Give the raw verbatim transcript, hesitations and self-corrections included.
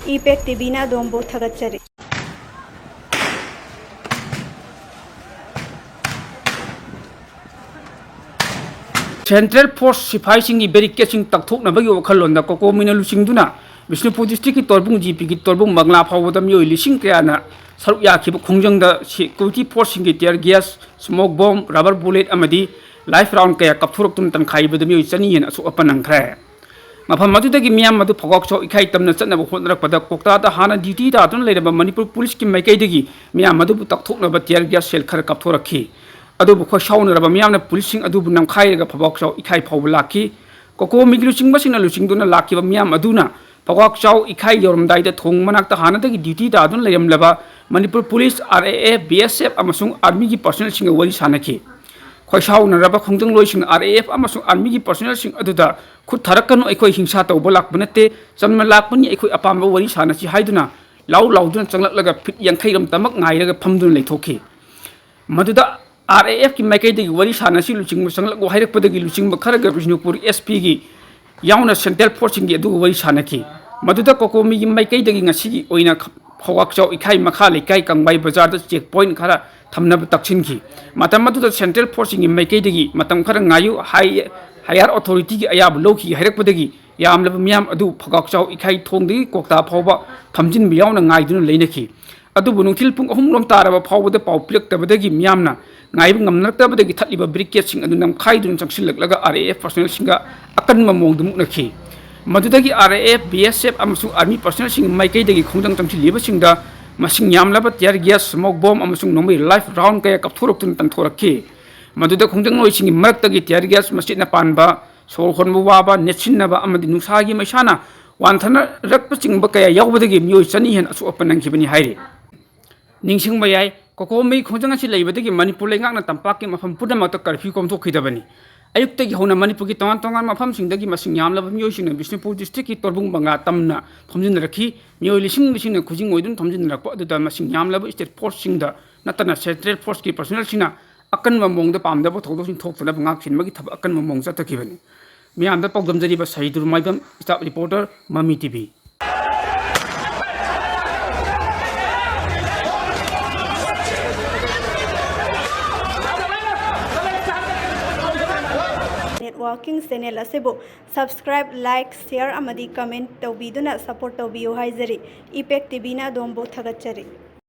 ꯏꯄꯦꯛ ꯇꯤꯚꯤꯅ ꯑꯗꯣꯝꯕꯨ ꯊꯥꯒꯠꯆꯔꯤ꯫ Central force ꯁꯤꯐꯥꯏꯁꯤꯡꯒꯤ ꯕꯦꯔꯤꯀꯦꯗꯁꯤꯡ ꯇꯛꯊꯣꯛꯅꯕꯒꯤ ꯋꯥꯈꯜꯂꯣꯟꯗ ꯀꯣꯀꯣꯃꯤꯅ ꯂꯨꯆꯤꯡꯗꯨꯅ ꯕꯤꯁꯅꯨꯄꯨꯔ ꯗꯤꯁꯇ꯭ꯔꯤꯛꯀꯤ ꯇꯣꯔꯕꯨꯡ ꯖꯤꯄꯤꯒꯤ ꯇꯣꯔꯕꯨꯡ ꯕꯪꯒ꯭ꯂꯥ ꯐꯥꯎꯕꯗ ꯃꯤꯑꯣꯏ ꯂꯤꯁꯤꯡ ꯀꯌꯥꯅ ꯁꯔꯨꯛ ꯌꯥꯈꯤꯕ ꯈꯣꯡꯖꯪꯗ ꯁꯦꯀ꯭ꯌꯨꯔꯤꯇꯤ ꯐꯣꯔꯁꯁꯤꯡꯒꯤ tear gas, smoke bomb, rubber bullet ꯑꯃꯗꯤ ꯂꯥꯏꯐ ꯔꯥꯎꯟ ꯀꯌꯥ ꯀꯥꯞꯊꯣꯔꯛꯇꯨꯅ ꯇꯪꯈꯥꯏ ꯍꯦꯟꯕꯗ ꯃꯤꯑꯣꯏ ꯆꯅꯤ ꯍꯦꯟꯅ ꯑꯁꯣꯛ ꯑꯄꯟ ꯅꯪꯈ꯭ꯔꯦ꯫ ꯃꯐꯝ ꯑꯗꯨꯗꯒꯤ ꯃꯤꯌꯥꯝ ꯑꯗꯨ ꯐꯧꯒꯥꯛꯆꯥꯎ ꯏꯀꯥꯏ ꯇꯝꯅ ꯆꯠꯅꯕ ꯍꯣꯠꯅꯔꯛꯄꯗ ꯀꯣꯛꯇꯥꯗ ꯍꯥꯟꯅ ꯗ꯭ꯌꯨꯇꯤ ꯇꯥꯗꯨꯅ ꯂꯩꯔꯝꯕ ꯃꯅꯤꯄꯨꯔ ꯄꯨꯂꯤꯁꯀꯤ ꯃꯥꯏꯀꯩꯗꯒꯤ ꯃꯤꯌꯥꯝ ꯑꯗꯨꯕꯨ ꯇꯛꯊꯣꯛꯅꯕ ꯇꯤꯌꯔ ꯒ꯭ꯌꯥꯁ ꯁꯦꯜ ꯈꯔ ꯀꯥꯞꯊꯣꯔꯛꯈꯤ꯫ ꯑꯗꯨꯕꯨ ꯈꯣꯏꯁꯥꯎꯅꯔꯕ ꯃꯤꯌꯥꯝꯅ ꯄꯨꯂꯤꯁꯁꯤꯡ ꯑꯗꯨꯕꯨ ꯅꯝꯈꯥꯏꯔꯒ ꯐꯧꯒꯥꯛꯆꯥꯎ ꯏꯀꯥꯏ ꯐꯥꯎꯕ ꯂꯥꯛꯈꯤ꯫ ꯀꯣꯀꯣꯃꯤꯒꯤ ꯂꯨꯆꯤꯡꯕꯁꯤꯡꯅ ꯂꯨꯆꯤꯡꯗꯨꯅ ꯂꯥꯛꯈꯤꯕ ꯃꯤꯌꯥꯝ ꯑꯗꯨꯅ ꯐꯧꯒꯥꯛꯆꯥꯎ ꯏꯀꯥꯏ ꯌꯧꯔꯝꯗꯥꯏꯗ ꯊꯣꯡ ꯃꯅꯥꯛꯇ ꯍꯥꯟꯅꯗꯒꯤ ꯗ꯭ꯌꯨꯇꯤ ꯇꯥꯗꯨꯅ ꯂꯩꯔꯝꯂꯕ Manipur police, R A F, B S F ꯑꯃꯁꯨꯡ ꯑꯥꯔꯃꯤꯒꯤ ꯄꯔꯁꯣꯅꯦꯜꯁꯤꯡꯒ ꯋꯥꯔꯤ ꯁꯥꯅꯈꯤ꯫ ꯈꯣꯏꯁꯥꯎꯅꯔꯕ ꯈꯣꯡꯖꯪꯂꯣꯏꯁꯤꯡꯅ ꯑꯥꯔ ꯑꯦ ꯑꯦꯐ ꯑꯃꯁꯨꯡ ꯑꯥꯔꯃꯤꯒꯤ ꯄꯔꯁꯣꯅꯦꯜꯁꯤꯡ ꯑꯗꯨꯗ "ꯈꯨꯠ ꯊꯥꯔꯛꯀꯅꯨ, ꯑꯩꯈꯣꯏ ꯍꯤꯡꯁꯥ ꯇꯧꯕ ꯂꯥꯛꯄ ꯅꯠꯇꯦ, ꯆꯝꯅ ꯂꯥꯛꯄꯅꯤ, ꯑꯩꯈꯣꯏ ꯑꯄꯥꯝꯕ ꯋꯥꯔꯤ ꯁꯥꯟꯅꯁꯤ" ꯍꯥꯏꯗꯨꯅ ꯂꯥꯎ ꯂꯥꯎꯗꯨꯅ ꯆꯪꯂꯛꯂꯒ ꯐꯤꯠ ꯌꯥꯡꯈꯩ ꯔꯣꯝꯇꯃꯛ ꯉꯥꯏꯔꯒ ꯐꯝꯗꯨꯅ ꯂꯩꯊꯣꯛꯈꯤ꯫ ꯃꯗꯨꯗ ꯑꯥꯔ ꯑꯦ ꯑꯦꯐꯀꯤ ꯃꯥꯏꯀꯩꯗꯒꯤ "ꯋꯥꯔꯤ ꯁꯥꯟꯅꯁꯤ, ꯂꯨꯆꯤꯡꯕ ꯆꯪꯂꯛꯎ" ꯍꯥꯏꯔꯛꯄꯗꯒꯤ ꯂꯨꯆꯤꯡꯕ ꯈꯔꯒ ꯕꯤꯁꯅꯨꯄꯨꯔ ꯑꯦꯁ ꯄꯤꯒꯤ ꯌꯥꯎꯅ ꯁꯦꯟꯇ꯭ꯔꯦꯜ ꯐꯣꯔꯁꯁꯤꯡꯒꯤ ꯑꯗꯨꯒ ꯋꯥꯔꯤ ꯁꯥꯟꯅꯈꯤ꯫ ꯃꯗꯨꯗ ꯀꯣꯀꯣꯃꯤꯒꯤ ꯃꯥꯏꯀꯩꯗꯒꯤ ꯉꯁꯤꯒꯤ ꯑꯣꯏꯅ ꯐꯧꯒꯥꯛꯆꯥꯎ ꯏꯀꯥꯏ ꯃꯈꯥ ꯂꯩꯀꯥꯏ ꯀꯪꯕꯥꯏ ꯕꯖꯥꯔꯗ ꯆꯦꯛ ꯄꯣꯏꯟꯠ ꯈꯔ ꯊꯝꯅꯕ ꯇꯛꯁꯤꯟꯈꯤ꯫ ꯃꯇꯝ ꯑꯗꯨꯗ ꯁꯦꯟꯇ꯭ꯔꯦꯜ ꯐꯣꯔꯁꯁꯤꯡꯒꯤ ꯃꯥꯏꯀꯩꯗꯒꯤ "ꯃꯇꯝ ꯈꯔ ꯉꯥꯏꯌꯨ, ꯍꯥꯏ-, ꯍꯥꯌꯔ ꯑꯣꯊꯣꯔꯤꯇꯤꯒꯤ ꯑꯌꯥꯕ ꯂꯧꯈꯤꯒꯦ" ꯍꯥꯏꯔꯛꯄꯗꯒꯤ ꯌꯥꯝꯂꯕ ꯃꯤꯌꯥꯝ ꯑꯗꯨ ꯐꯧꯒꯥꯛꯆꯥꯎ ꯏꯀꯥꯏ ꯊꯣꯡꯗꯒꯤ ꯀꯣꯛꯇꯥ ꯐꯥꯎꯕ ꯐꯝꯖꯤꯟꯕ ꯌꯥꯎꯅ ꯉꯥꯏꯗꯨꯅ ꯂꯩꯅꯈꯤ꯫ ꯑꯗꯨꯕꯨ ꯅꯨꯡꯊꯤꯜ ꯄꯨꯡ ꯑꯍꯨꯝ ꯔꯣꯝ ꯇꯥꯔꯕ ꯐꯥꯎꯕꯗ ꯄꯥꯎ ꯄꯤꯔꯛꯇꯕꯗꯒꯤ ꯃꯤꯌꯥꯝꯅ ꯉꯥꯏꯕ ꯉꯝꯅꯔꯛꯇꯕꯗꯒꯤ ꯊꯠꯂꯤꯕ ꯕꯦꯔꯤꯀꯦꯗꯁꯤꯡ ꯑꯗꯨ ꯅꯝꯈꯥꯏꯗꯨꯅ ꯆꯪꯁꯤꯜꯂꯛꯂꯒ ꯑꯥꯔ ꯑꯦ ꯑꯦꯐ ꯄꯔꯁꯣꯅꯦꯜꯁꯤꯡꯒ ꯑꯀꯟꯕ ꯃꯑꯣꯡꯗ ꯃꯨꯛꯅꯈꯤ꯫ ꯃꯗꯨꯗꯒꯤ R A F, B S F ꯑꯃꯁꯨꯡ ꯑꯥꯔꯃꯤ ꯄꯔꯁꯣꯅꯦꯜꯁꯤꯡꯒꯤ ꯃꯥꯏꯀꯩꯗꯒꯤ ꯈꯣꯡꯖꯪ ꯆꯪꯁꯤꯜꯂꯤꯕꯁꯤꯡꯗ ꯃꯁꯤꯡ ꯌꯥꯝꯂꯕ ꯇꯤꯌꯔ ꯒ꯭ꯌꯥꯁ, ꯁ꯭ꯃꯣꯛ ꯕꯣꯝ ꯑꯃꯁꯨꯡ ꯅꯣꯡꯃꯩ ꯂꯥꯏꯐ ꯔꯥꯎꯟ ꯀꯌꯥ ꯀꯥꯞꯊꯣꯔꯛꯇꯨꯅ ꯇꯟꯊꯣꯔꯛꯈꯤ꯫ ꯃꯗꯨꯗ ꯈꯣꯡꯖꯪꯂꯣꯏꯁꯤꯡꯒꯤ ꯃꯔꯛꯇꯒꯤ ꯇꯤꯌꯔ ꯒ꯭ꯌꯥꯁ ꯃꯆꯦꯠꯅ ꯄꯥꯟꯕ, ꯁꯣꯔ ꯍꯣꯟꯕ ꯋꯥꯕ, ꯅꯦꯠꯁꯤꯟꯅꯕ ꯑꯃꯗꯤ ꯅꯨꯡꯁꯥꯒꯤ ꯃꯩꯁꯥꯅ ꯋꯥꯟꯊꯅꯔꯛꯄꯆꯤꯡꯕ ꯀꯌꯥ ꯌꯥꯎꯕꯗꯒꯤ ꯃꯤꯑꯣꯏ ꯆꯅꯤ ꯍꯦꯟꯅ ꯑꯁꯣꯛ ꯑꯄꯟ ꯅꯪꯈꯤꯕꯅꯤ ꯍꯥꯏꯔꯤ꯫ ꯅꯤꯡꯁꯤꯡꯕ ꯌꯥꯏ, ꯀꯣꯀꯣꯃꯤ ꯈꯣꯡꯖꯪ ꯑꯁꯤ ꯂꯩꯕꯗꯒꯤ ꯃꯅꯤꯄꯨꯔ ꯂꯩꯉꯥꯛꯅ ꯇꯝꯄꯥꯛꯀꯤ ꯃꯐꯝ ꯄꯨꯝꯅꯃꯛꯇ ꯀꯔꯐ꯭ꯌꯨ ꯀꯣꯝꯊꯣꯛꯈꯤꯗꯕꯅꯤ꯫ ꯑꯌꯨꯛꯇꯒꯤ ꯍꯧꯅ ꯃꯅꯤꯄꯨꯔꯒꯤ ꯇꯣꯉꯥꯟ ꯇꯣꯉꯥꯟꯕ ꯃꯐꯝꯁꯤꯡꯗꯒꯤ ꯃꯁꯤꯡ ꯌꯥꯝꯂꯕ ꯃꯤꯑꯣꯏꯁꯤꯡꯅ ꯕꯤꯁꯅꯨꯄꯨꯔ ꯗꯤꯁꯇ꯭ꯔꯤꯛꯀꯤ ꯇꯣꯔꯕꯨꯡ ꯕꯪꯒꯥ ꯇꯝꯅ ꯊꯣꯝꯖꯤꯟꯅꯔꯛꯈꯤ꯫ ꯃꯤꯑꯣꯏ ꯂꯤꯁꯤꯡ ꯂꯤꯁꯤꯡꯅ ꯈꯨꯖꯤꯡ ꯑꯣꯏꯗꯨꯅ ꯊꯣꯝꯖꯤꯟꯅꯔꯛꯄ ꯑꯗꯨꯗ ꯃꯁꯤꯡ ꯌꯥꯝꯂꯕ ꯁ꯭ꯇꯦꯠ ꯐꯣꯔꯁꯁꯤꯡꯗ ꯅꯠꯇꯅ ꯁꯦꯟꯇ꯭ꯔꯦꯜ ꯐꯣꯔꯁꯀꯤ ꯄꯔꯁꯣꯅꯦꯜꯁꯤꯡꯅ ꯑꯀꯟꯕ ꯃꯑꯣꯡꯗ ꯄꯥꯝꯗꯕ ꯊꯧꯗꯣꯛꯁꯤꯡ ꯊꯣꯛꯇꯅꯕ ꯉꯥꯛ ꯁꯦꯟꯕꯒꯤ ꯊꯕꯛ ꯑꯀꯟꯕ ꯃꯑꯣꯡ ꯆꯠꯊꯈꯤꯕꯅꯤ꯫ ꯃꯤꯌꯥꯝꯗ ꯄꯥꯎꯗꯝꯖꯔꯤꯕ ꯁꯍꯤꯗꯨꯔ ꯃꯥꯏꯕꯝ, ꯁ꯭ꯇꯥꯐ ꯔꯤꯄꯣꯔꯇꯔ, ꯃꯃꯤ ꯇꯤ ꯚꯤ꯫ ꯋꯥꯀꯤꯡ ꯆꯦꯅꯦꯜ ꯑꯁꯤꯕꯨ subscribe, like, share ꯑꯃꯗꯤ comment ꯇꯧꯕꯤꯗꯨꯅ support ꯇꯧꯕꯤꯌꯨ ꯍꯥꯏꯖꯔꯤ꯫ ꯏꯄꯦꯛ ꯇꯤꯚꯤꯅ ꯑꯗꯣꯝꯕꯨ ꯊꯥꯒꯠꯆꯔꯤ꯫